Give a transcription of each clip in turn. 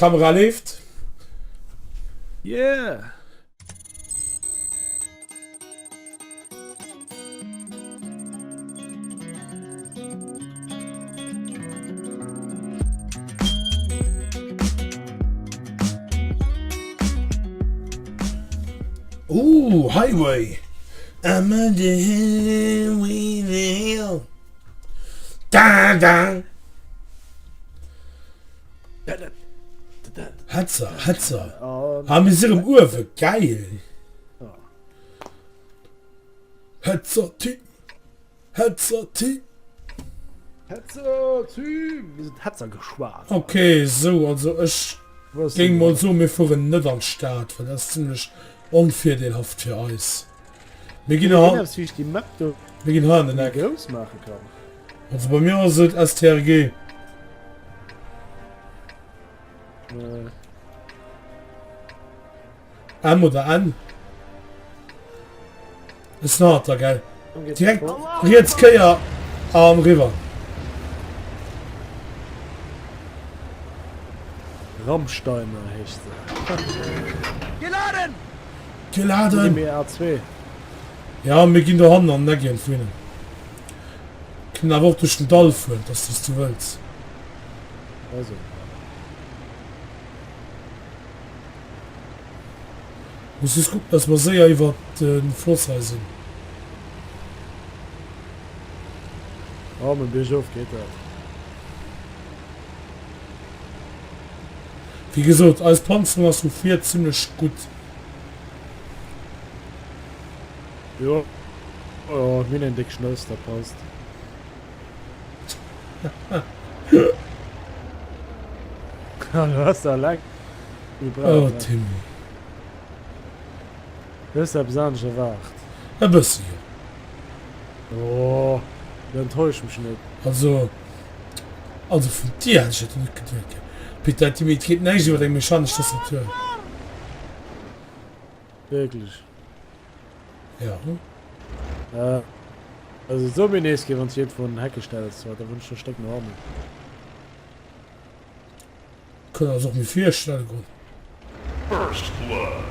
D'Kamera leeft. Yeah! Ooh, Highway. I'm on the highway to hell. Da, da. Hetzer, Hetzer. Ah, mir sinn erëm uewe. Geil. Hetzer Team. Hetzer Team. Hetzer Team. Mir sinn Hetzergeschwader. Okay, sou, also ech géing mol soen, mir fueren net an d'Stad, well dat ass zimlech onvirdeelhaft fir eis. Mir ginn mir ginn hei an den Eck. Also bei mir ass et STRG. M oder N? Ist nach da geil. Direkt riets Kéier an riwwer. Rammsteiner heescht se. Geladen! Geladen! Mir A2. Ja, mir ginn do hannen an den Eck iergendwou hin. Kënnen awer och duerch den Dall fueren, dass wéi s du wëlls. Also. Muss just kucken, dass mer séier iwwert de Floss hei sinn. Oh, mam Biergof geet dat. Wéi gesot, eis Panzerung ass vu vir zimlech gutt. Jo, jo, mir hunn eng déck Schnëss, dat passt. Du has der eleng gebraucht. Oh Timmy. Du hues der eppes anescht erwaart. E bëssi, jo. Oh, du enttäusch mech net. Also, also vun dir hätt ech dat jo net geduet. Peter, Timmy, et geet näischt iwwer eng mechanesch Tastatur. Wierklech? Ja. Äh, also so mir nees ginn, wann du iergendwou en Hecke stells, da wunn ech e Stéck no hannen. Kënnt eis och méi vir stelle goen.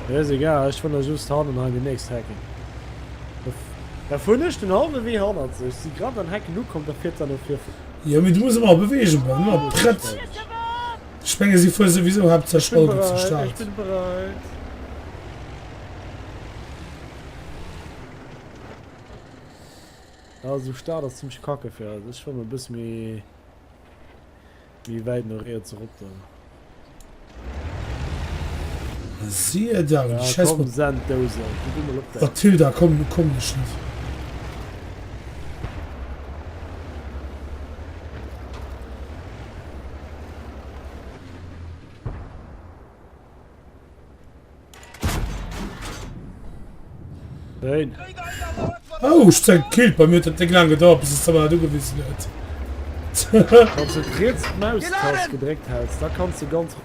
Mir ass egal, ech wëll just hannen hei déi nächst Hecken. Da fueren ech den hallwe Wee hannert sech, si grad an Hecken ukomm, da fiert se no vir. Jo mee du muss ëmmer a Beweegung bleiwen, ëmmer prett. Ech menge si fuere souwisou haaptsächlech Ech bin all zur bereit, Stad. ech bin bereit. Also Stad ass zimmlech kacke fir eis, ech fuere mol e bësse méi. Méi wäit no riets erop dann. Siehe da, Ja, déi scheiß komm, send Dose. Kuck du mol op däi. Mathilda, komm, komm ech net. Nein. Oh, ech sinn gekillt. Bei mir huet dat déck laang gedauert, bis es dat ugewisen huet. Wann du d'riets Maustast gedréckt häls, da kanns du ganz.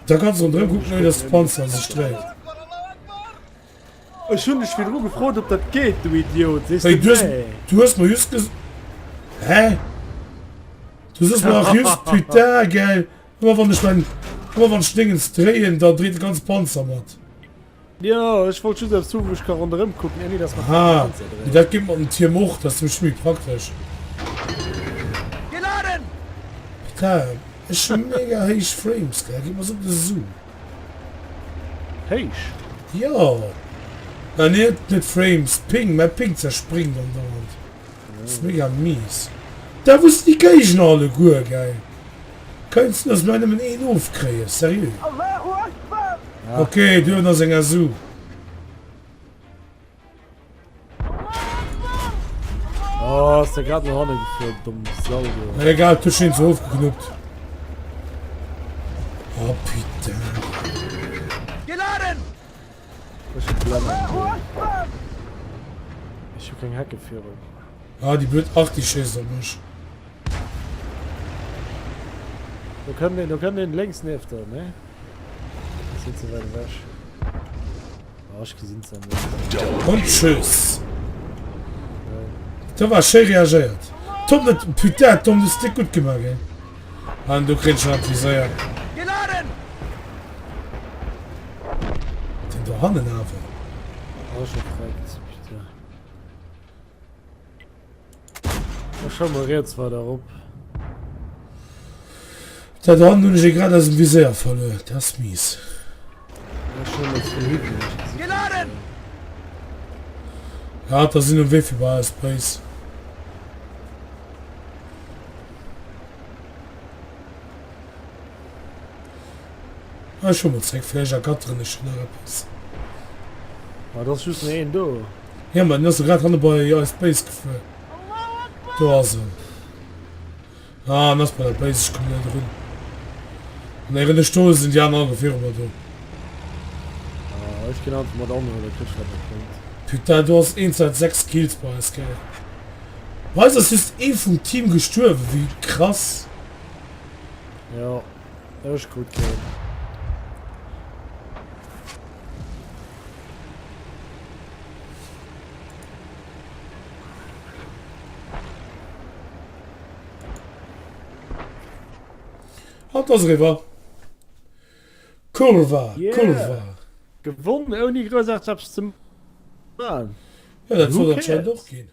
Da kanns du ronderëm kucken, ouni dass de Panzer sech dréit. Ech hunn dech virdru gefrot, ob dat geet, du Idiot. Sees Hey, du du hues, nee? du hues mer just ges... Hä? Du soss mer nach just, putain, gell? Ëmmer wann ech mein, ëmmer wann ech Dingens dréien, da dréit de ganze Panzer mat. Jo, ech wollt just eppes hu wou ech ka ronderëm kucken, ouni dass mer Aha, Panzer mee dréien. dat geet mat den Tierm och, dat ass nämlech méi praktesch. Geladen! Putain, ech hu mega héich Frames, gell, geet mer sou op de Su. Héich? Jo, ah nee, net Frames, Ping, mäi Ping zerspréngt andauernd. Ass mega mies. Da wou sinn déi Géigner alleguer, gell? Kéints dass mer nëmmen een ofkréien, sérieux? Ok, duerno ass eng SU. Oh, ass der grad no hanne gefuer, domm Sau du. Na egal, du hues schonn ofgeknuppt. Oh putain. Geladen! Ech hu Blenner. Ech hu keng Hecke virun. Ah, déi blöd Arti schéisst op mech. Do kënnt een, do kënnt een lénks nieft der, ne? Ass een ze wäit ewech. Ah, ech gesinn se net. Und tschüss. Do war schéi reagéiert. Tom, dat, putain, Tom, du hues déck gutt gemaach, ey. An do kritt ech nach d'Viséier. Geladen! dohannen awer. Ass scho freckt, putain. Ech schau mol riets weider erop. Dat dohannen hunn ech ee grad aus dem Viséier verluer. Dat ass mies. Ech schau mol vun hinnen. Geladen! Ja, da sinn um Wee fir bei eis Base. Ah, ech huele mol zréck, vläicht ergatteren ech jo nach eppes. Ma et ass just nach een do. Ja, ma den ass jo grad hanne bei eis Base gefuer. Do ass en. Ah, en ass bei der Base, ech kommen net erun. An éieren ech do sinn, déi aner alle viru mer do. Ah, ech ginn einfach mat anhuelen, kritt ech dat net. Putain, do ass een seit 6 Kills bei eis, gell. Bei eis ass just ee vum Team gestuerwen, wéi krass. Jo, ech krut keen. Haut ass eriwwer. Kurva, Yeah. Kurva. Gewonnen ouni groussaarteg eppes ze man. Ja, dat Who soll anscheinend cares? och ginn.